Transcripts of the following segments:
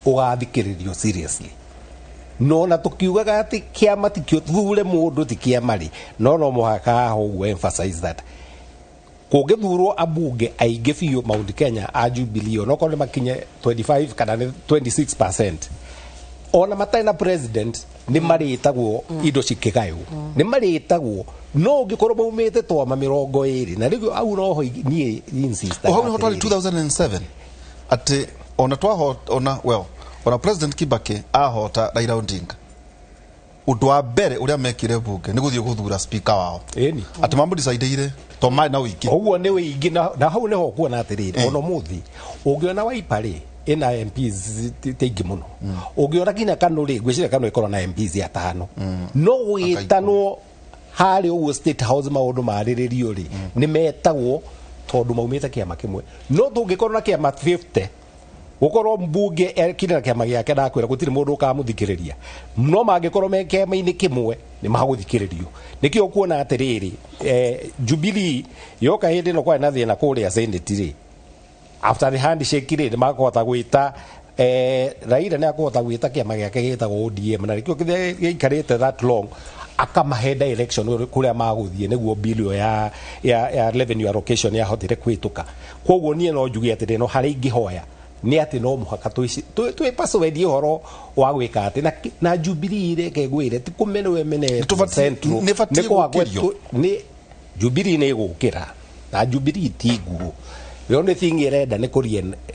Ũgathikĩrĩrio seriously, no na tũkiugaga atĩ kĩama tikĩo thure mũndũ, ti kĩama rĩ, no mũhaka haha ũguo emphasize that kũngĩthurwo ambunge aingĩ biũ Mount Kenya a Jubilee, onokorwo nĩ makinye 25 kana nĩ 26%, ona matarĩ na president, nĩ marĩtagwo indo cikĩgaywo, nĩ marĩtagwo. No ũngĩkorwo maumĩte twama 20 na rĩu au noho niĩ insist. O hau niho twari 2007, atĩ ona twaho ona, well, ona President Kibaki ahota Raila Odinga, ũndũ wa mbere ũrĩa mekire bunge nĩ gũthiĩ gũthura speaker wao. Ĩni. Atĩ mamũdecideire to marĩ na ũingĩ. Ũguo nĩ wĩingĩ na hau nĩho ũkuona atĩrĩrĩ, ona ũmũthĩ ũngĩona Wiper rĩ, ĩna MPs ti aingĩ mũno. Ũngĩona nginya Kanu rĩ, ngwĩciria Kanu ĩkorwo na MPs atano, no gwĩtanwo harĩa ũguo State House maũndũ marĩrĩrio rĩ, nĩ metagwo tondũ maumĩte kĩama kĩmwe. No tũngĩkorwo na kĩama 50, gũkorwo mbunge ekire na kĩama gĩake, ndakwĩra gũtirĩ mũndũ ũkamũthikĩrĩria. No mangĩkorwo me kĩama-inĩ kĩmwe, nĩ magũthikĩrĩrio. Nĩkĩo ũkuona atĩrĩrĩ, Jubilee yoka hĩndĩ ĩno kwarĩ na thĩna kũrĩa Senate rĩ, after the handshake rĩ, nĩ makũhota gwĩta Raila nĩ akũhota gwĩta kĩama gĩake gĩtagwo ODM, na nĩkĩo gĩikarĩte that long, akamahe direction kũrĩa magũthiĩ nĩguo bill ĩyo ya revenue allocation yahotire kũhĩtũka. Koguo niĩ no njuge atĩrĩ, no harĩa ingĩhoya nĩ atĩ no mũhaka twĩ persuade ũhoro wa gwĩka atĩ na Jubilee, reke ngwĩre, ti kũmenwo ĩmenetwo Central. Nĩ ĩbatiĩ Nĩ kwagwo. Gũkĩrio. Nĩ Jubilee nĩ ĩgũkĩra, na Jubilee ti nguũ. The only thing ĩrenda nĩ kũ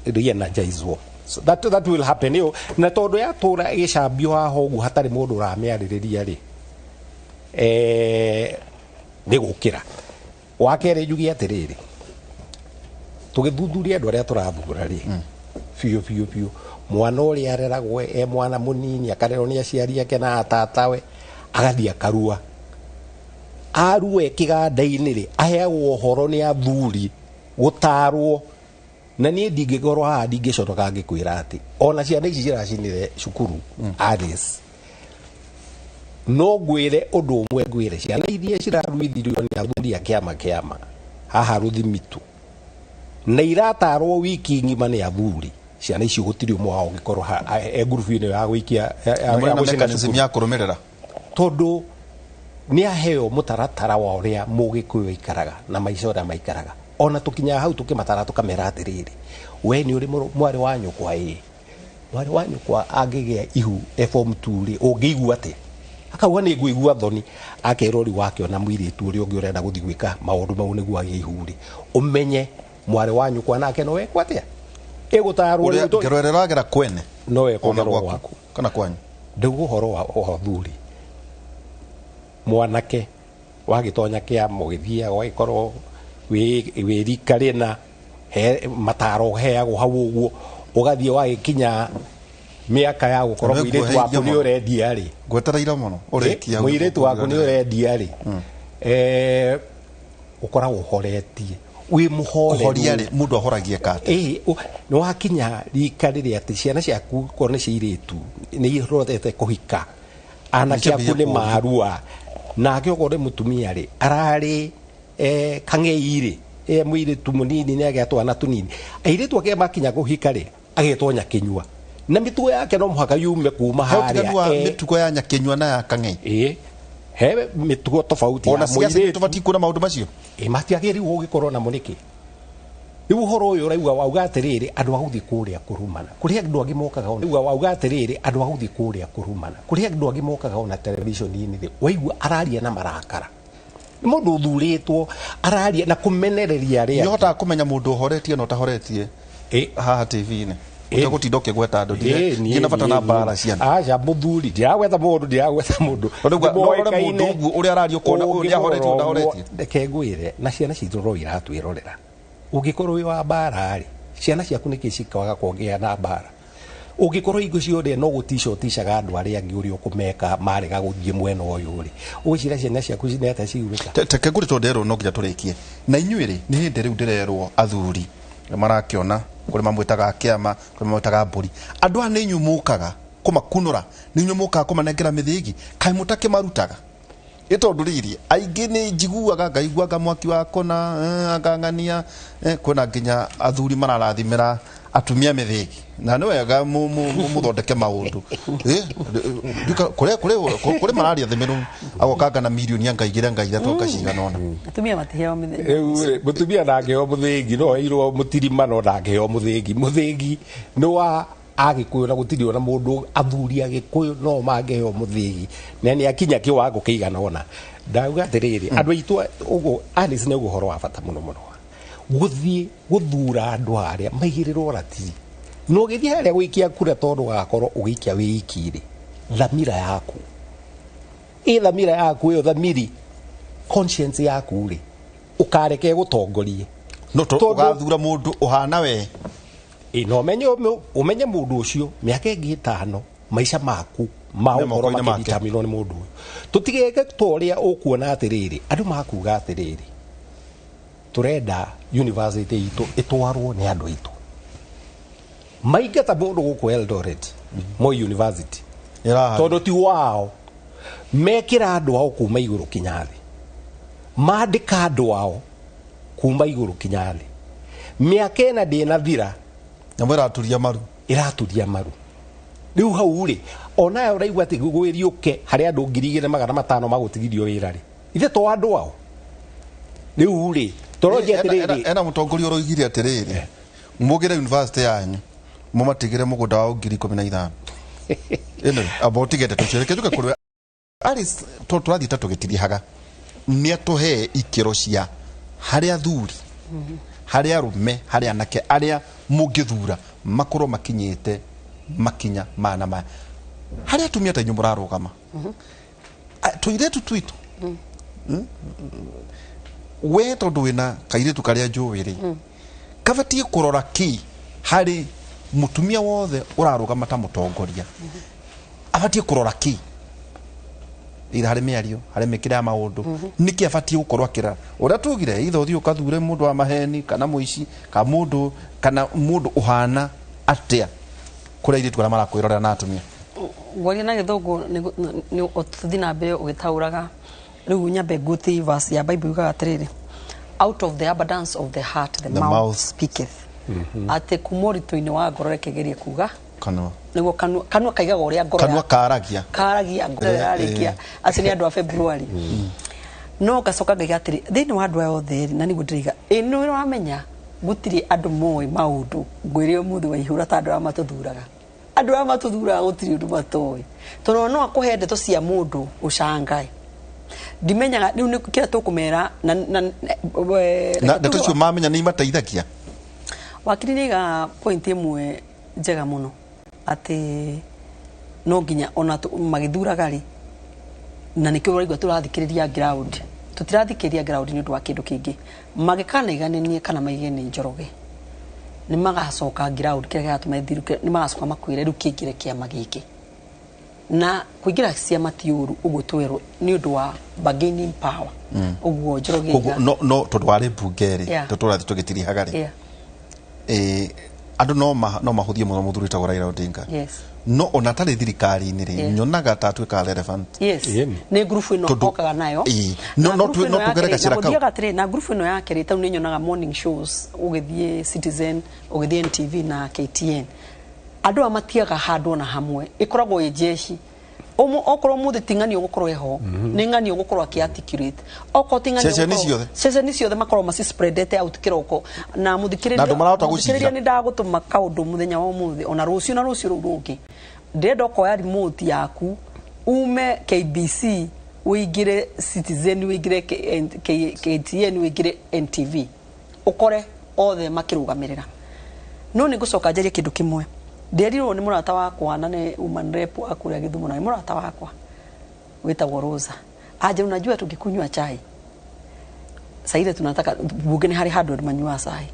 re-energizwo. So that will happen ĩyo, na tondũ yatũra ĩgĩcambio haha ũguo hatarĩ mũndũ ũramĩarĩrĩria rĩ, nĩ gũkĩra. Wa kerĩ, njuge atĩrĩrĩ, tũgĩthuthuria andũ arĩa tũrathura rĩ, biũ biũ biũ, mwana ũrĩa areragwo e mwana mũnini, akarerwo nĩ aciari ake na atatawe, agathiĩ akarua, arue kĩganda-inĩ rĩ, aheagwo ũhoro nĩ athuri gũtarwo. Na niĩ ndingĩkorwo haha ndingĩconoka ngĩkwĩra atĩ ona ciana ici ciracinire cukuru Alice, no ngwĩre ũndũ ũmwe, ngwĩre ciana iria ciraruithirio nĩ athuri a kĩama haha rũthimitu na iratarwo wiki ng'ima nĩ athuri, ciana icio gũtirĩ ũmwe wao ũngĩkorwo e ngurubu-inĩ ya gũikia ya Nĩ mũrĩ na gũcina mechanism cukuru. ya kũrũmĩrĩra. Tondũ nĩ aheo mũtaratara wa ũrĩa mũgĩkũyũ aikaraga na maica ũrĩa maikaraga. Ona tũkinyaga hau tũkĩmatara, tũkamera atĩrĩrĩ, we nĩ ũrĩ mwarĩ wa nyũkwa, ĩ mwarĩ wa nyũkwa angĩgĩa ihu e form 2 rĩ, ũngĩigua atĩa? Akauga nĩ ngũigua thoni. Akerwo rĩu wakĩona mũirĩtu ũrĩa ũngĩ ũrenda gũthiĩ gwĩka maũndũ mau nĩguo agĩe ihu rĩ, ũmenye mwarĩ wa nyũkwa nake no wekwo atĩa, ĩgũtarwo. Ũrĩa rĩu ngero ĩrĩa ĩragera kwene no ona ekũgerwo gwaku gwaku kana kwanyu. Ndauga ũhoro wa thuri, mwanake wagĩtonya kĩama, ũgĩthiaga ũgagĩkorwo wĩ rika rĩna he mataro ũheagwo hau ũguo, ũgathiĩ wagĩkinya mĩaka ya gũkorwo Nĩ mũirĩtu waku nguoheirie nĩ mũno. ũrendia rĩ. Ngwetereire mũno ũrĩkia hau. Mũirĩtu waku nĩ ũrendia rĩ, ũkoragwo ũhoretie, wĩ mũhoreru. Kũhoria rĩ, mũndũ ahoragie kate? Ĩĩ, nĩ wakinya rika rĩrĩa atĩ ciana ciaku korwo nĩ cia irĩtu nĩ irorete kũhika, anake aku nĩ kũũrio. Marua nake okorwo nĩ mũtumia rĩ, ararĩ kang'ei rĩ, mũirĩtu mũnini nĩ agĩa twana tũnini, airĩtu ake makinya kũhika rĩ, agetwo nyakĩnyua na mĩtugo yake no mũhaka yume kuma He ũtiganu wa harĩa mĩtugo ya nyakĩnyua na ya kang'ei? Ĩĩ, he mĩtugo tofauti Ona ya ciaca nĩ mũirĩtu. tũbatiĩ kuona maũndũ macio. Ĩ, matiagĩrĩirwo gũgĩkorwo namo nĩkĩ? Rĩu ũhoro ũyũ ũrauga wauga atĩrĩrĩ, andũ a gũthiĩ kũrĩa kũrumana, kũrĩ andũ angĩ mokaga ona, uga wauga atĩrĩrĩ, andũ a gũthiĩ kũrĩa kũrumana, kũrĩ andũ angĩ mokaga ona television-inĩ rĩ, waigua araria na marakara, nĩ mũndũ ũthurĩtwo, araria na kũmenereria arĩa Nĩ angĩ. ũhotaga kũmenya mũndũ ũhoretie na ũtahoretie haha TV-inĩ ũtegũtinda ũkĩgweta andũ? Ndirĩ na bata na mbara ciana. Aca, mũthuri, ndiragweta mũndũ, ndiragweta mũndũ. Tondũ no ũrore Nĩmoĩkaine. mũndũ ũguo ũrĩa araria ũkona ũyũ nĩ ahoretie, Ũngĩmũrora ũtahoretie. ũguo, reke ngwĩre, na ciana citũ no iratwĩrorera. Ũngĩkorwo wĩ wa mbara rĩ, ciana ciaku nĩkĩ cikaga kũgĩa na mbara? Ũngĩkorwo hingo ciothe no gũtica ũticaga andũ arĩa angĩ ũrĩa ũkũmeka marega gũthiĩ mwena ũyũ rĩ, ũgwĩciria ciana ciaku nĩ atĩa cigwĩka? Teke ngũrĩ tondũ nderwo no nginya tũrĩkie na inyuĩ rĩ, nĩ hĩndĩ rĩu ndĩrerwo athuri nĩ marakĩona kũrĩ mamwĩtaga kĩama, kũrĩ mamwĩtaga mbũri. Andũ aya nĩ inyuĩ mũkaga kũmakunũra, nĩ inyuĩ mũkaga kũmanengera mĩthĩgi, kaĩ mũtakĩmarutaga? Ĩ tondũ rĩrĩ aingĩ nĩ njiguaga ngaigua anga mwaki wa kũna, anga ng'ania, kwĩna nginya athuri mararathimĩra Atumia mĩthĩgi na nĩ wega mũthondeke maũndũ. Eh, kũrĩa kũrĩ mararia thĩ mĩrũ agokanga na mirioni anga igĩrĩ anga ithatũ anga cigana ũna. Atumia matiheo mĩthĩgi. Rĩu rĩ, mũtumia ndangĩheo mũthĩgi, no heirwo mũtirima, no ndangĩheo mũthĩgi. Mũthĩgi nĩ wa Agĩkũyũ na gũtirĩ ona mũndũ, athuri Agĩkũyũ no mangĩheo mũthĩgi na nĩ akinya kĩwango kĩigana ũna. Ndauga atĩrĩrĩ, andũ aitũ ũguo Alice nĩ ũhoro wa bata mũno mũno gũthiĩ gũthura andũ arĩa maigĩrĩrwo ratiri na ũgĩthiĩ harĩa gũikia kura, tondũ ũgakorwo ũgĩikia wĩ iki-rĩ, thamira yaku ĩ thamira yaku ĩyo, thamiri, conscience yaku rĩ, ũkareke gũtongorie. No ũgathura mũndũ ũhana we. Ĩ, na ũmenye mũndũ ũcio mĩaka ĩngĩ 5 maica maku ma Nĩ ũkorwo moko-inĩ make. makĩdeterminwo nĩ mũndũ ũyũ. Tũtigeke ta ũrĩa ũkuona atĩrĩrĩ, andũ makuga atĩrĩrĩ, tũrenda university itũ ĩtwarwo nĩ andũ aitũ. Maingata mũndũ gũkũ Eldoret, Moi University, Ĩraha. tondũ ti wao. Mekĩra andũ ao kuma igũrũ kinya thĩ, mandĩka andũ ao kuma igũrũ kinya thĩ, mĩaka 4 ndĩnathira, Nyamũ ĩraturia maru. Ĩraturia maru. Rĩu hau rĩ, onayo ũraigua atĩ gwĩriũke harĩ andũ 2500 magũtigithio wĩra rĩ, ithe to andũ ao rĩu rĩ, tũronjia atĩrĩrĩ. Ena mũtongoria ũroigire atĩrĩrĩ, mũgĩre university yanyu mũmatigĩre mũgũnda wao 15,000. Ĩno amba ũtige ndeto icio, reke njuke kũrĩ Alice, tondũ tũrathiĩ ta tũgĩtirihaga. Nĩ atũhe ikĩro cia harĩ athuri, harĩ arũme, harĩ anake arĩa mũngĩthura makorwo makinyĩte makinya mana maya. Harĩ atumia ta inyuĩ mũrarũgama, tũirĩtu twitũ, we tondũ wĩna kairĩtu karĩa njũĩ rĩ, kabatiĩ kũrora kĩ harĩ mũtumia wothe ũrarũgama ta mũtongoria? Abatiĩ kũrora kĩ, either harĩ mĩario, harĩ mĩkĩre ya maũndũ, nĩkĩ abatiĩ gũkorwo akĩrora? Ũrĩa tugire, either ũthiĩ ũkathure mũndũ wa maheni kana mũici kana mũndũ ũhana atĩa kũrĩa airĩtu arĩa marakwĩrorera na atumia? Ngwaria na Gĩthũngũ nĩ tũthiĩ na mbere ũgĩtaũraga. Rĩu nyambe nguti verse ya Bible yugaga atĩrĩrĩ, "Out of the abundance of the heart the The mouth mouth speaketh." Atĩ kuma ũritũ-inĩ wa ngoro, rekegerie kuga kanua. Nĩguo kanua kaigaga ũrĩa ngoro Kanua karagia. Karagia ngoro yarĩkia. Acio nĩ andũ a February. No ngacoka ngaiga atĩrĩ, thĩinĩ wa andũ aya othe rĩ, na nĩguo ndĩraiga ĩ, nĩ ũramenya gũtirĩ andũ moĩ maũndũ ngwĩre ũmũthĩ waihũra ta andũ arĩa matũthuraga. Andũ arĩa matũthuraga gũtirĩ ũndũ matoĩ, tondũ no akũhe ndeto cia mũndũ ũcangae. Ndimenyaga rĩu nĩ kĩrĩa tũkũmera Na ndeto icio mamenya nĩ imateithagia. Wakiri nĩaiga point ĩmwe njega mũno, atĩ no nginya ona magĩthuraga rĩ, na nĩkĩo ũraigua tũrathikĩrĩria ground. Tũtirathikĩrĩria ground nĩ ũndũ wa kĩndũ kĩngĩ. Mangĩkanaiganĩrie kana maige nĩ Njoroge, nĩ magacoka ground. Kĩrĩa kĩratũma ĩthirũke, nĩ magacoka makwĩre rĩu kĩingĩre kĩama gĩkĩ. Na kũingĩra ciama ti ũru, ũguo twerwo nĩ ũndũ wa bargaining power, ũguo Njoroge Koguo aiga. no tondũ warĩ mbunge rĩ, tũrathiĩ tũgĩtirihaga rĩ, andũ no mahũthie mũno mũthuri wĩtagwo Raila Odinga. No ona atarĩ thirikari-inĩ rĩ, nyonaga ta atuĩkaga relevant. Ĩni. Nĩ ngurubu ĩno okaga nayo. Ĩĩ. Na No ngurubu ĩno no yake tũgere rĩ, gacĩra na kau. gũthiaga atĩrĩ, na ngurubu ĩno yake rĩ, tau nĩ nyonaga morning shows, ũgĩthiĩ Citizen, ũgĩthiĩ NTV na KTN, andũ aya matiaga handũ ona hamwe, ĩkoragwo ĩ jeshi. Okorwo mũthĩ ti ng'ani ũgũkorwo ĩho, nĩ ng'ani ũgũkorwo akĩ-articulate. Okorwo ti ng'ani Ceceni ciothe. Ceceni ciothe makorwo macispreadete out kĩroko na mũthikĩrĩria. Na andũ marahota Mũthikĩrĩria, gũciira. nĩ ndagũtũma kaũndũ mũthenya wa ũmũthĩ, ona rũciũ na rũciũ rũu rũngĩ. Ndĩrenda ũkoya remote yaku, ume KBC, ũingĩre Citizen, ũingĩre KTN, ũingĩre NTV, ũkore othe makĩrũgamĩrĩra. No nĩ ngũcoka njarie kĩndũ kĩmwe. Ndĩerirwo nĩ mũrata wakwa, na nĩ woman rep wa kũrĩa Gĩthumo, na nĩ mũrata wakwa wĩtagwo Rosa. Aje, unajua tukikunywa chai saa ile tunataka bunge, nĩ harĩ handũ andũ manyuaga cai.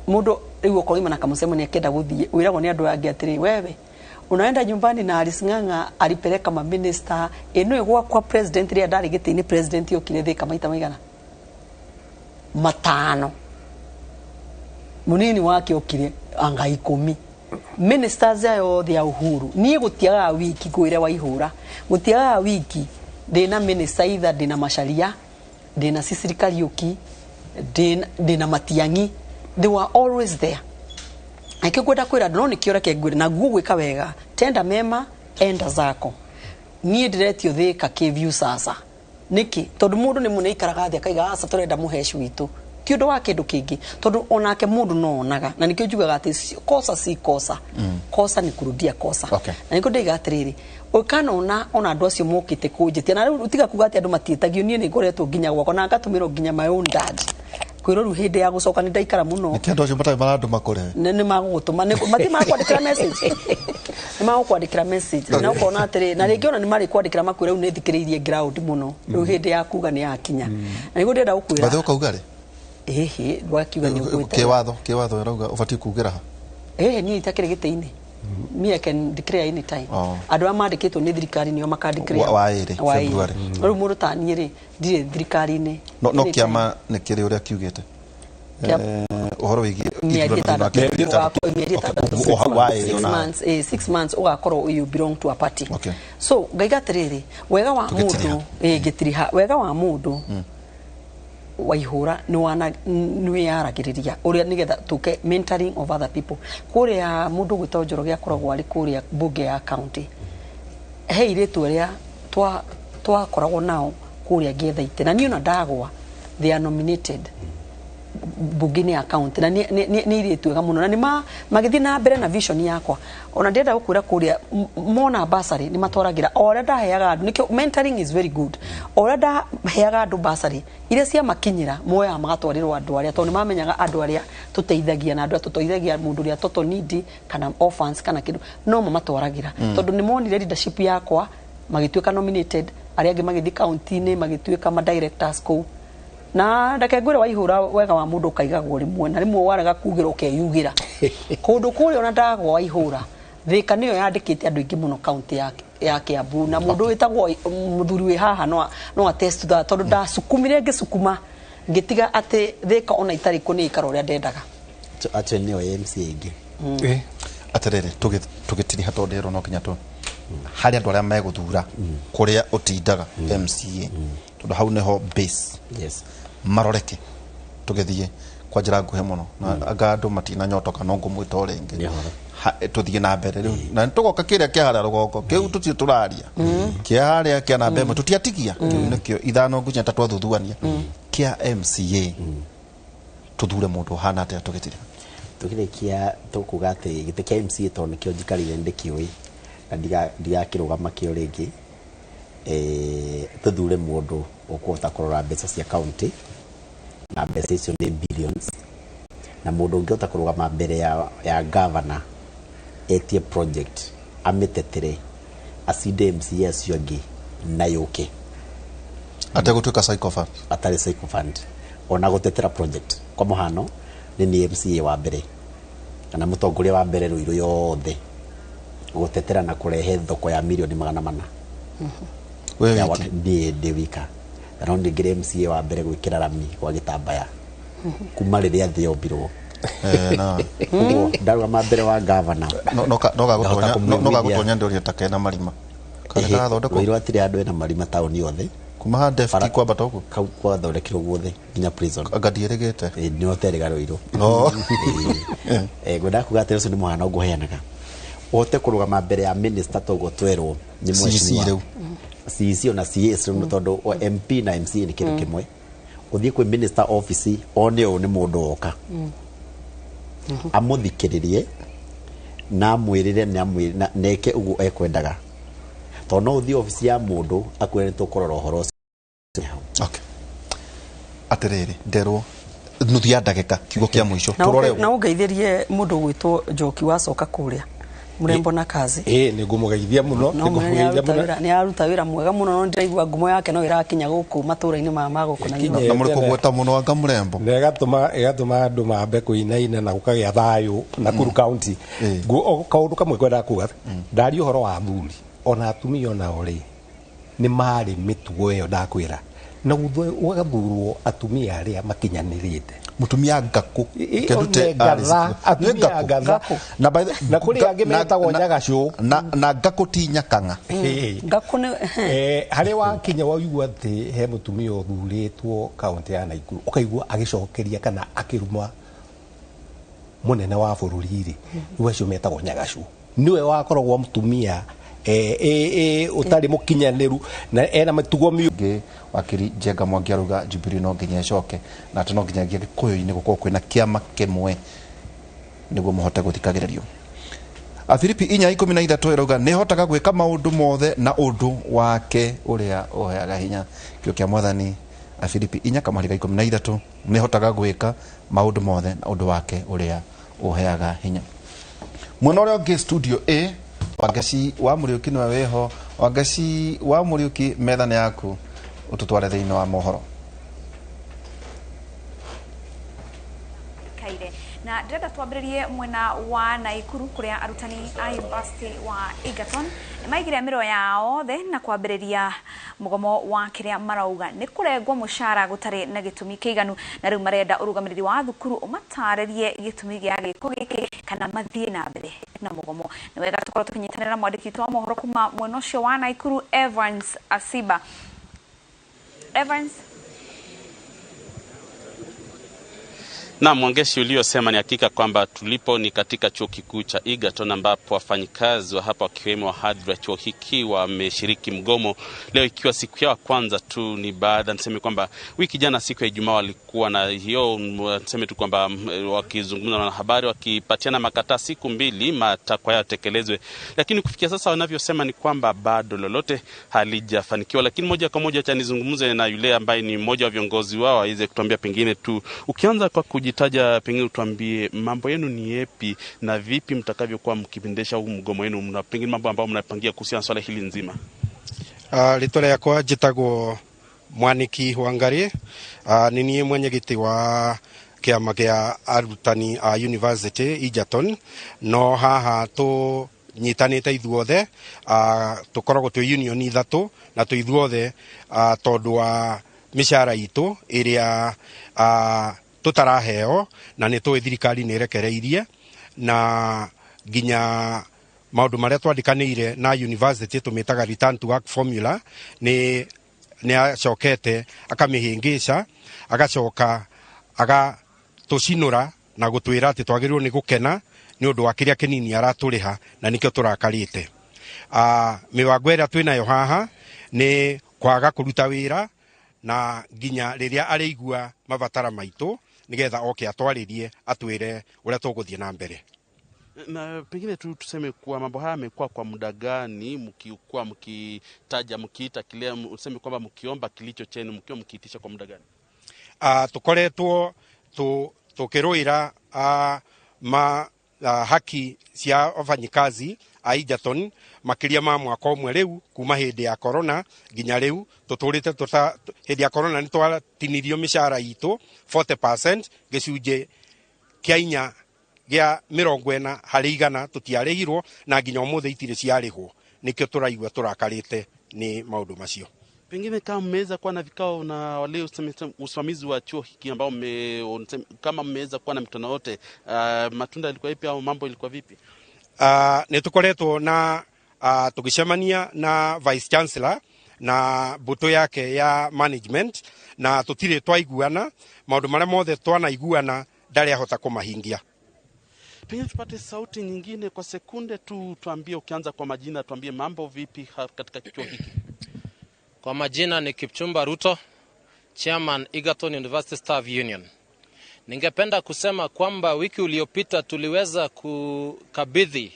Mũndũ rĩu okorwo ima na kamũcemanio akĩenda gũthiĩ, wĩragwo nĩ andũ angĩ atĩrĩ, "Wewe unaenda nyumbani na Alice Ng'ang'a alipeleka maminista ĩno gwakwa." President rĩrĩa ndarĩ gĩtĩ-inĩ, president okire Thika maita maigana? Matano. Munini wake okire anga 10. Ministers aya othe a Uhuru, niĩ gũtiagaga wiki, ngwĩre Waihũra, gũtiagaga wiki ndĩna minister, either ndĩna Macharia, ndĩna Sicily Kariuki, ndĩna Matiang'i. They were always there. Nakĩo ngwenda kwĩra andũ no nĩkĩo reke ngwĩre na guo gwĩka wega, tenda mema enda zako. Niĩ ndĩretio Thĩka kĩviu sasa nĩkĩ? Tondũ mũndũ nĩ mũne ikaraga thĩ akaiga aca tũrenda mũheci witũ, ti ũndũ wa kĩndũ kĩngĩ, tondũ onake mũndũ no onaga, na nĩkĩo njugaga atĩ kosa si kosa, kosa ni kurudia kosa. Na nĩkĩo ndaiga atĩrĩrĩ, ũkanona ona andũ acio mokĩte kũnjĩtia na rĩu tiga kuga atĩ andũ matiĩtagio, niĩ nĩ ngoretwo nginya gwakwa na ngatũmĩrwo nginya my own dad kwĩrwo rĩu hĩndĩ ya gũcoka nĩ ndaikara mũno. Nĩkĩ andũ acio matarĩ marandũma kũrĩ? Nĩ magũgũtũma, mati makwandĩkĩra message, nĩ magũkwandĩkĩra message na ũkona atĩrĩ, na rĩngĩ ona nĩ marĩkwandĩkĩra makwĩre rĩu nĩ thikĩrĩirie ground mũno, rĩu hĩndĩ ya kuga nĩ yakinya, na nĩguo ndĩrenda gũkwĩra. Bathe ũkauga rĩ? Ĩhĩ, ndwakiuga nĩ ũgwĩte. Kĩwatho ĩrauga ũbatiĩ kugĩra ha? Ĩhĩ, niĩ itakĩrĩ gĩtĩ-inĩ, me I can declare any time. Andũ arĩa mandĩkĩtwo nĩ thirikari nĩo makandeclare. Wa ĩrĩ, Wa ĩrĩ. February. Rĩu mũndũ ta niĩ rĩ, ndirĩ thirikari-inĩ. No Anytime. kĩama nĩ kĩrĩ ũrĩa kiugĩte ũhoro wĩgiĩ mĩeri ithurano ĩtandatũ thutha wa mĩeri mĩeri ĩtandatũ. ĩtandatũ, O hau wa ĩrĩ six ona. months, 6 months ũgakorwo you belong to a party. So ngaiga atĩrĩrĩ, wega wa Tũgĩtiriha. mũndũ, ngĩtiriha, wega wa mũndũ waihũra nĩ wĩyaragĩrĩria ũrĩa nĩgetha tũke mentoring of other people. Kũrĩa mũndũ ũgwĩtwo Njoroge akoragwo arĩ kũrĩa mbunge ya county, he irĩtu arĩa twakoragwo nao kũrĩa ngĩetha itĩ, na niĩ ona ndagwa they are nominated mbunge-inĩ ya county, na nĩ irĩtu ega mũno, na nĩ magĩthiĩ na mbere na vision yakwa. Ona ndĩrenda gũkwĩra kũrĩa mona bursary nĩ matwaragĩra o ũrĩa ndaheaga andũ, nĩkĩo mentoring is very good. O ũrĩa ndaheaga andũ bursary iria ciamakinyĩra, moyaga magatwarĩrwo andũ arĩa, tondũ nĩ mamenyaga andũ arĩa tũteithagia na andũ arĩa tũteithagia, mũndũ ũrĩa toto needy kana orphans kana kĩndũ, no mamatwaragĩra, tondũ nĩ monire leadership yakwa, magĩtuĩka nominated, arĩa angĩ magĩthiĩ county-inĩ magĩtuĩka ma directors kũu. Na ndeke ngwĩre, waihũra wega wa mũndũ ũkaigagwo rĩmwe na rĩmwe, warega kugĩra ũkeyugĩra kũndũ kũrĩa. Ona ndagwa waihũra, Thĩka nĩyo yandĩkĩte andũ aingĩ mũno kaunti ya Kiambu, na mũndũ wĩtagwo mũthuri wĩ haha no attest to that, tondũ ndacukumire ngĩcukuma ngĩtiga atĩ Thĩka ona itarĩ kũ nĩ ikara ũrĩa ndendaga. Acio nĩo MC ĩngĩ. Atĩrĩrĩ, tũgĩtiriha, tondũ ndĩrwo no nginya tũ harĩ andũ arĩa megũthura kũrĩa ũtindaga MCA, tondũ hau nĩho base. Maroreke tũgĩthiĩ kwa njĩra nguhĩ mũno, na anga andũ matinanyotoka no ngũmwĩta o rĩngĩ. Nĩ ũhoro. Tũthiĩ na mbere rĩu na nĩtũgoka kĩrĩa kĩa harĩa rũgongo kĩu tũtirĩ tũraria, kĩa harĩa kĩa namba ĩmwe tũtiatigia, kĩu nĩkĩo ithano nginya ta twathuthania kĩa MCA, tũthure mũndũ ũhana atĩa tũgĩtiriha? Tũkĩrĩkia tũkuga atĩ gĩtĩ kĩa MCA, tondũ nĩkĩo njikarire ndĩkĩũĩ na ndigakĩrũgama kĩo rĩngĩ, tũthure mũndũ ũkũhota kũrora mbeca cia county, na mbeca icio nĩ billions, na mũndũ ũngĩhota kũrũgama mbere ya governor etie project, amĩtetere, acinde MCA acio angĩ na yũke. Ategũtuĩka sycophant. Atarĩ sycophant, ona gũtetera project. Kwa mũhano, nĩ niĩ MCA wa mbere kana mũtongoria wa mbere Ruiru yothe gũtetera na kũrehe thoko ya mirioni 400. We Ya wiki. Niĩ ndĩ wika, na no ndingĩrĩ MCA wa mbere gwĩkĩra rami gwa gĩtambaya kuma rĩrĩa thĩ yombirwo. Na Ũguo ndarũgama mbere wa gavana, no ngahota gagũtonya no kũmũiguithia. gagũtonya ndũria ta kena marima kana karathondekwo. Ruiru hatirĩ handũ ena marima taũni yothe. Kuma ha deft kwambata ũguo. Kau gwathondekirwo guothe nginya prison. Anga ndiĩrĩgĩte. Nĩ hoterega Ruiru. No. Ngwendaga kuga atĩ ũcio nĩ mũhano ngũheanaga, ũhote kũrũgama mbere ya minister toguo twerwo nĩ CC mheshimiwa. Rĩu. CC ona CS rĩu, tondũ o MP na MCA nĩ kĩndũ kĩmwe. Ũthiĩ kwĩ minister office, one ũyũ nĩ mũndũ woka, amũthikĩrĩrie na amwĩrĩre na neke ũguo ekwendaga, tondũ no ũthiĩ obici ya mũndũ akwĩre nĩ tũkũrora ũhoro ũcio hau. Okay, atĩrĩrĩ, nderwo nuthu ya ndagĩka, kiugo kĩa mũico. Na tũrore. Na ũngeithĩrie mũndũ ũgwĩtwo Njoki wacoka kũrĩa mũrembo na kazi. Ĩ, nĩ ngũmũgeithia mũno. No nĩ ngũmũgeithia mũno. nĩ aruta wĩra mwega mũno, no ndĩraigua ngumo yake no ĩrakinya gũkũ matũra-inĩ ma gũkũ na Ĩkinye. Na mũrĩ kũgweta mũno anga mũrembo. Na ĩgatũma andũ mambe kũinaina na gũkagĩa thayũ Nakuru County. Kaũndũ kamwe ngwendaga kuga, ndaria ũhoro wa athuri ona atumia onao rĩ, nĩ marĩ mĩtugo ĩyo ndakwĩra, na gũgathurwo atumia arĩa makinyanĩrĩte. Mutumia ngakũ. Kendute. One ngatha, atumia ngatha. Na by the Na kũrĩ angĩ metagwo nyagacũ. Na ngakũ ti nyakang'a. Ngakũ nĩ Harĩa wakinya waigua atĩ he mũtumia ũthurĩtwo kaunti ya Nakuru, ũkaigua agĩcokeria kana akĩruma. Munene wa bũrũri rĩ, rĩu acio metagwo nyagacu, niwe wakoragwo mũtumia ũtarĩ mũkinyanĩru na ena mĩtugo mĩũru. Ngĩ wakiri Njenga Mwangi arauga Jubilee no nginya ĩcoke, na atĩ no nginyagia Gĩkũyũ-inĩ gũkorwo kwĩna kĩama kĩmwe nĩguo mũhote gũthikagĩrĩrio. Afilipi 4:13 ĩrauga nĩ hotaga gwĩka maũndũ mothe na ũndũ wake ũrĩa ũheaga hinya. Kĩo kĩa Mwathani, Afilipi 4:13, nĩ hotaga gwĩka maũndũ mothe na ũndũ wake ũrĩa ũheaga hinya. Mwena ũrĩa ũngĩ, studio A, Wangeci wa Mũriũki nĩwe wĩho. Wangeci wa Mũriũki, metha nĩ yaku, ũtũtware thĩinĩ wa mohoro. Kaire na ndĩrenda twambĩrĩrie mwena wa Naikuru, kũrĩa arutani a University wa Egerton nĩ maigire mĩro yao thĩ na kwambĩrĩria mũgomo wa kĩrĩa marauga nĩ kũrengwo mũcara gũtarĩ na gĩtũmi kĩiganu, na rĩu marenda ũrũgamĩrĩri wa thukuru ũmatarĩrie gĩtũmi gĩa gĩko gĩkĩ kana mathiĩ na mbere na mũgomo. Nĩ wega tũkorwo tũkĩnyitanĩra mwandĩki witũ wa mohoro kuma mwena ũcio wa Naikuru, Evans Asiba. Evans. Na Mwangeshi, uliosema ni hakika kwamba tulipo ni katika chuo kikuu cha Egerton, ambapo wafanyikazi wa hapa wakiwemo wahadhiri wa chuo hiki wameshiriki mgomo leo, ikiwa siku yao kwanza tu. Ni baada, niseme kwamba wiki jana siku ya Ijumaa walikuwa na hiyo, niseme tu kwamba wakizungumza na wanahabari wakipatiana makataa siku mbili matakwa yao yatekelezwe, lakini kufikia sasa wanavyosema ni kwamba bado lolote halijafanikiwa. Lakini moja kwa moja acha nizungumze na yule ambaye ni mmoja wa viongozi wao aweze kutuambia, pengine tu ukianza kwa kujitaja, pengine utuambie mambo yenu ni yepi na vipi mtakavyokuwa mkipendesha huu mgomo wenu, mna pengine mambo ambayo mnapangia kuhusiana na swala hili nzima. Rĩtwa rĩakwa njĩtagwo Mwaniki Wangari. Nĩ niĩ mwenyekiti wa kĩama kĩa arutani a University Egerton. No haha tũnyitanĩte ithuothe, tũkoragwo twĩ union ithatũ na twĩ ithuothe, tondũ wa mĩcara itũ ĩrĩa tũtaraheo, na nĩ tũĩ thirikari nĩ ĩrekereirie, na nginya maũndũ marĩa twandĩkanĩire na university tũmĩtaga return to work formula nĩ acokete akamĩhĩngĩca, agacoka agatũcinũra na gũtwĩra atĩ twagĩrĩirwo nĩ gũkena nĩ ũndũ wa kĩrĩa kĩnini aratũrĩha, na nĩkĩo tũrakarĩte. Mĩbango ĩrĩa twĩnayo haha nĩ kwaga kũruta wĩra na nginya rĩrĩa arĩigua mabatara maitũ, nĩgetha oke atwarĩrie, atwĩre ũrĩa tũgũthiĩ na mbere. Na pengine tu tuseme kuwa mambo haya yamekuwa kwa muda gani mkikuwa mkitaja, mkiita kile, useme kwamba mkiomba kilicho chenu, mkiwa mkiitisha kwa muda gani? Tukoretwo tukĩrũĩra ma haki cia wafanyikazi a Egerton makĩria ma mwaka ũmwe rĩu, kuma hĩndĩ ya corona nginya rĩu tũtũrĩte tuta. Hĩndĩ ya corona nĩ twatinirio mĩcara itũ 40%, gĩcunjĩ kĩa 4.40% tũtiarĩhirwo, na nginya ũmũthĩ itirĩ ciarĩhwo. Nĩkĩo tũraigua tũrakarĩte nĩ maũndũ macio. Pengine kama mmeweza kuwa na vikao na wale usimamizi wa chuo hiki ambao kama mmeweza kuwa na mikutano yote, matunda yalikuwa ipi au mambo ilikuwa vipi? Nĩ tũkoretwo na tũgĩcemania na vice chancellor na mbũtũ yake ya management, na tũtirĩ twaiguana. Maũndũ marĩa mothe twanaiguana ndarĩ ahota kũmahingia. Pengine tupate sauti nyingine kwa sekunde tu, tuambie, ukianza kwa majina, tuambie mambo vipi katika chuo hiki. Kwa majina ni Kipchumba Ruto, Chairman Egerton University Staff Union. Ningependa kusema kwamba wiki uliopita tuliweza kukabidhi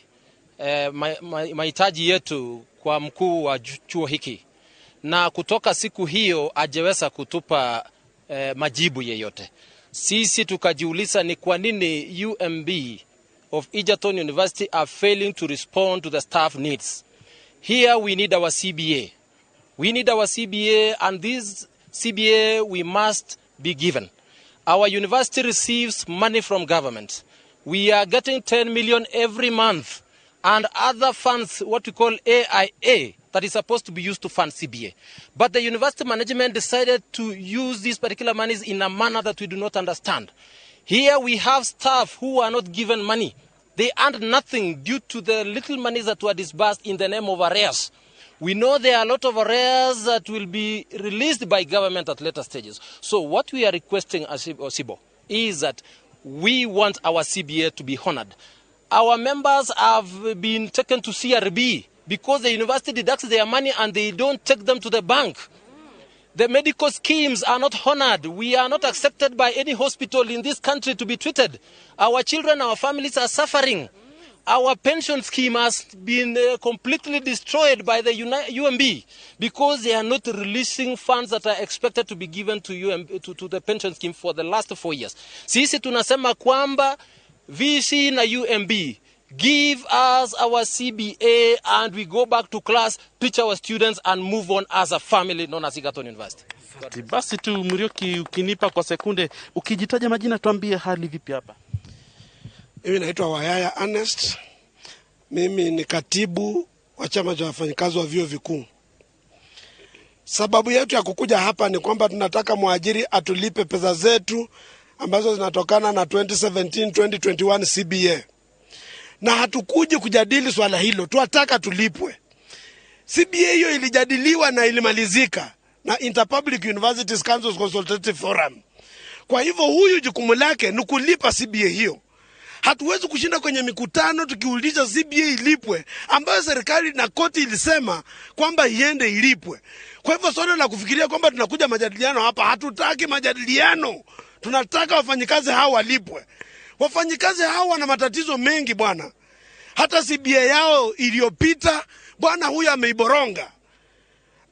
mahitaji yetu kwa mkuu wa chuo hiki, na kutoka siku hiyo hajaweza kutupa majibu yeyote. Sisi tukajiuliza ni kwa nini UMB of Egerton University are failing to respond to the staff needs. Here we need our CBA. We need our CBA, and this CBA we must be given. Our university receives money from government. We are getting 10 million every month, and other funds, what we call AIA, that is supposed to be used to fund CBA. But the university management decided to use these particular monies in a manner that we do not understand. Here we have staff who are not given money. They earned nothing due to the little monies that were disbursed in the name of arrears. We know there are a lot of arrears that will be released by government at later stages. So what we are requesting, Osibo, is that We want our CBA to be honored. Our members have been taken to CRB because the university deducts their money and they don't take them to the bank. The medical schemes are not honored. We are not accepted by any hospital in this country to be treated. Our children, our families are suffering. Our pension scheme has been completely destroyed by the UMB because they are not releasing funds that are expected to be given to UMB, to the pension scheme for the last 4 years. Sisi tunasema kwamba VC na UMB give us our CBA and we go back to class, teach our students and move on as a family known as Egerton University. Basi tu Muriuki, ukinipa kwa sekunde, ukijitaja majina tuambie hali vipi hapa. Mimi naitwa Wayaya Ernest. Mimi ni katibu wa chama cha wafanyikazi wa vyuo vikuu. Sababu yetu ya kukuja hapa ni kwamba tunataka mwajiri atulipe pesa zetu ambazo zinatokana na 2017-2021 CBA. Na hatukuji kujadili swala hilo, tunataka tulipwe. CBA hiyo ilijadiliwa na ilimalizika na Interpublic Universities Council Consultative Forum. Kwa hivyo huyu jukumu lake ni kulipa CBA hiyo. Hatuwezi kushinda kwenye mikutano tukiuliza CBA ilipwe, ambayo serikali na koti ilisema kwamba iende ilipwe. Kwa hivyo swala la kufikiria kwamba tunakuja majadiliano hapa, hatutaki majadiliano. Tunataka wafanyikazi hao walipwe. Wafanyikazi hao wana matatizo mengi bwana. Hata CBA yao iliyopita bwana huyu ameiboronga.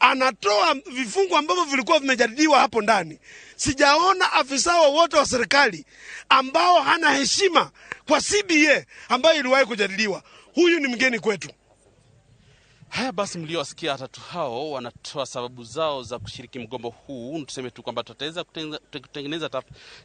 Anatoa vifungu ambavyo vilikuwa vimejadiliwa hapo ndani. Sijaona afisa wowote wa serikali ambao hana heshima kwa CBA ambayo iliwahi kujadiliwa. Huyu ni mgeni kwetu. Haya basi, mliowasikia watatu hao wanatoa sababu zao za kushiriki mgomo huu. Tuseme tu kwamba tutaweza kutengeneza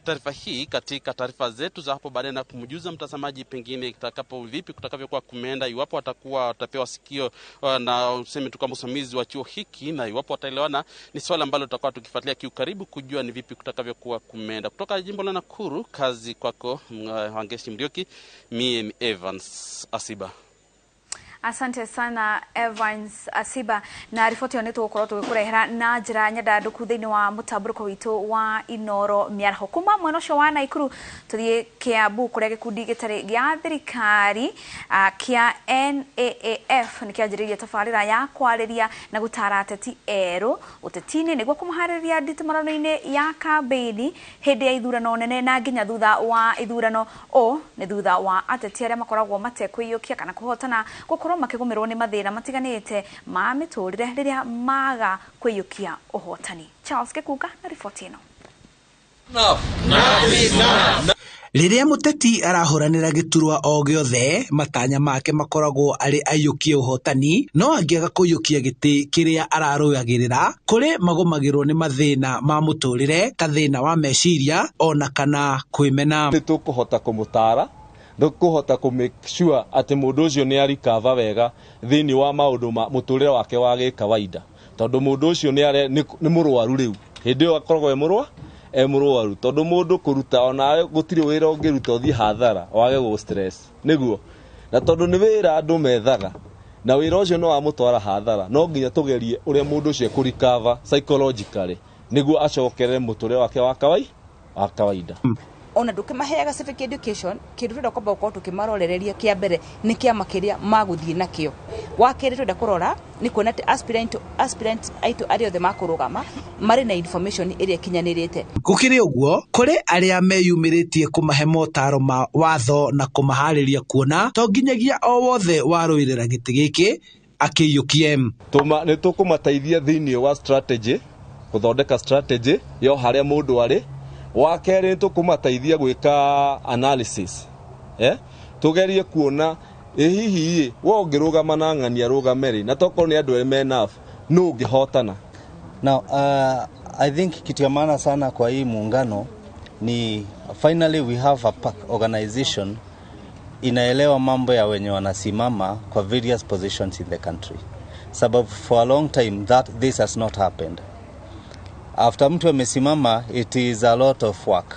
taarifa hii katika taarifa zetu za hapo baadaye na kumjuza mtazamaji pengine itakapo vipi kutakavyokuwa kumeenda, iwapo watakuwa watapewa sikio na tuseme tu kwamba usimamizi wa chuo hiki na iwapo wataelewana. Ni swala ambalo tutakuwa tukifuatilia kiukaribu kujua ni vipi kutakavyokuwa kumeenda. Kutoka jimbo la Nakuru, kazi kwako Wangeshi Muriuki, mie ni Evans Asiba. Asante sana Evans Asiba na riboti ĩyo nĩ tũgũkorwo tũgĩkũrehera na njĩra nyandandũku thĩinĩ wa mũtambũrũko witũ wa Inoro mĩaraho. Kuma mwena ũcio wa Naikuru tũthiĩ Kiambu kũrĩa gĩkundi gĩtarĩ gĩa thirikari kĩa NAAF nĩ kĩanjĩrĩirie tabarĩra ya kwarĩria na gũtara ateti erũ ũteti-inĩ nĩguo kũmaharĩrĩria nditimũrano-inĩ ya kambĩini hĩndĩ ya ithurano nene na nginya thutha wa ithurano. Ũũ nĩ thutha wa ateti arĩa makoragwo matekwĩiyũkia kana kũhotana gũkorwo makĩgũmĩrwo nĩ mathĩna matiganĩte ma mĩtũrĩre rĩrĩa maga kwĩiyũkia ũhotani. Charles Gĩkunga na riboti ĩno. Rĩrĩa mũteti arahũranĩra gĩturwa o gĩothe, matanya make makoragwo arĩ aiyũkie ũhotani, no angĩaga kũiyũkia gĩtĩ kĩrĩa ararũagĩrĩra, kũrĩ magũmagĩrwo nĩ mathĩna ma mũtũrĩre ta thĩna wa meciria ona kana kwĩmena. Nĩ tũkũhota kũmũtara, tũkũhota kũ make sure atĩ mũndũ ũcio nĩ arikava wega thĩinĩ wa maũndũ ma mũtũrĩre wake wa gĩkawaida, tondũ mũndũ ũcio nĩ mũrwaru rĩu, hĩndĩ ĩyo akoragwo e mũrwaru, tondũ mũndũ kũruta onawe gũtirĩ wĩra ũngĩruta ũthiĩ hathara wage gũ stress nĩguo, na tondũ nĩ wĩra andũ methaga na wĩra ũcio no wamũtwara hathara, no nginya tũgerie ũrĩa mũndũ ũcio ekũrikava psychologically nĩguo acokerere mũtũrĩre wake wa kawaida. Ona ndukimaheaga civic education kindu twenda kwamba gukorwo tukimarorereria kia mbere ni kiama kiria maguthie nakio. Wa keri twenda kurora ni kuona ati aspirant aitu aria othe makurugama mari na information iria kinyanirite. Gukiri uguo kuri aria meyumiritie kumahe motaro ma watho na kumahariria kuona to nginyagia o wothe waruirira giti giki akiyukie. Ni tukumateithia thiini wa strategy, kuthondeka strategy yo haria mundu ari. Wa kerĩ tũkũmateithia gwĩka analysis, tugerie kuona hihi we ũngĩrũgama na ng'ania rũgame rĩ, na tokorwo nĩ andũ me enough nũ ũngĩhotana. Now, I think kitu ya maana sana kwa hii muungano ni finally we have a PAC organization inaelewa mambo ya wenye wanasimama kwa various positions in the country. Sababu for a long time that this has not happened. After mtu amesimama, it is a lot of work.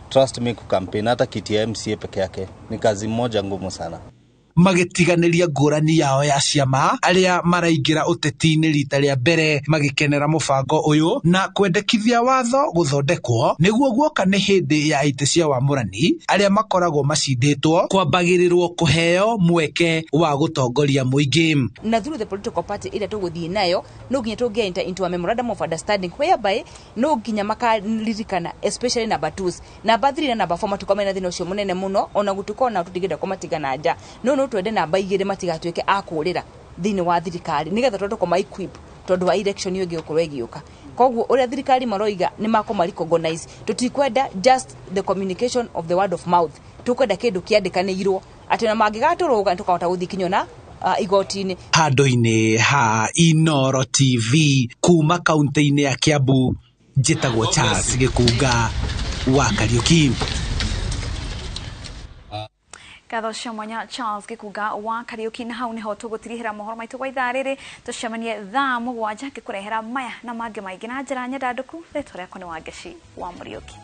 Trust me, kukampeni hata kiti ya MCA peke yake ni kazi moja ngumu sana. Magĩtiganĩria ngũrani yao ya ciama, arĩa maraingĩra ũteti-inĩ rita rĩa mbere magĩkenera mũbango ũyũ na kwendekithia watho gũthondekwo nĩguo guoka nĩ hĩndĩ ya itĩ cia wamũrani arĩa makoragwo macindĩtwo kwambagĩrĩrwo kũheo mweke wa gũtongoria mũingĩ. Na through the political party ĩrĩa tũgũthiĩ nayo, no nginya tũngĩ enter into a memorandum of understanding whereby no nginya makaririkana, especially number 2, number 3 na number 4 matikorwo mena thĩna ũcio mũnene mũno, ona gũtuĩka ona tũtingĩenda kũmatiga na nja, no twende namba 2 matigatuĩke a kũrĩra thĩinĩ wa thirikari, nĩgetha tũhote kũma equip tondũ wa election ĩyo ĩngĩgũkorwo ĩgĩũka. Koguo ũrĩa thirikari maroiga nĩ makũma recognize, tũtikwenda just the communication of the word of mouth, tũkwenda kĩndũ kĩandĩkanĩirwo atĩ ona mangĩgatũrũga nĩtũkahota gũthiĩ kinya na igoti-inĩ. Handũ-inĩ ha Inoro TV kuma kaunti-inĩ ya Kiambu, njĩtagwo Charles Gĩkunga wa Kariuki. Ngatho cia mwanya Charles Gĩkunga wa Kariuki. Na hau niho tũgũtirihĩra mohoro maitũ gwa ithaa rĩrĩ. Tũcemanie thaa 7 ngĩkũrehera maya na mangĩ maingĩ na njĩra nyendandũku. Rĩtwa rĩakwa nĩ Wangeci wa Mũriũki.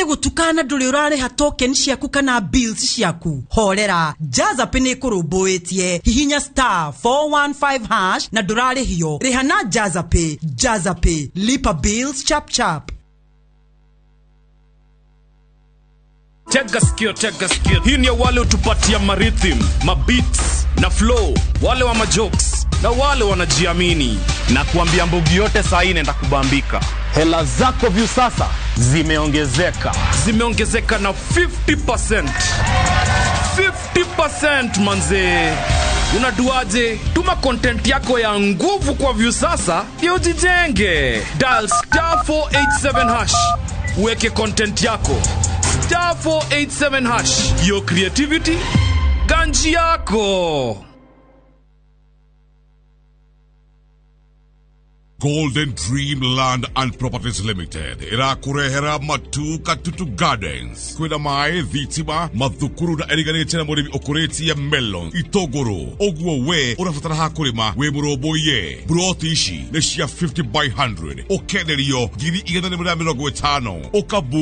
Gutukana nduri urariha token ciaku kana bills ciaku, horera, Jaza Pay ni kurumbuitie. Hihinya star 415 hash na ndurarihio. Riha na Jaza Pay. Jaza Pay, lipa bills chap chap. Tega sikio, tega sikio. Hii ni wale utupatia marhythm, mabeats na flow, wale wa majokes na wale wanajiamini. Na kuambia mbugi yote saa hii inaenda kubambika. Hela zako view sasa zimeongezeka. Zimeongezeka na 50%. 50% manze. Unaduaje? Tuma content yako ya nguvu kwa view sasa, ujijenge. Dial star 487 hash. Uweke content yako. Star 487 hash. Your creativity, ganji yako. Golden Dream Land and Properties Limited irakurehera Matu Katutu Gardens kwina maĩ, thitima, mathukuru na ĩriganĩtie na mũrĩmi ũkũrĩtie melon, itũngũrũ. Ũguo we ũrabatara ha kũrĩma wĩ mũrũmbũiye. Broti ici nĩ cia 50 by 100 ũkenderio 150,000 ũkabu.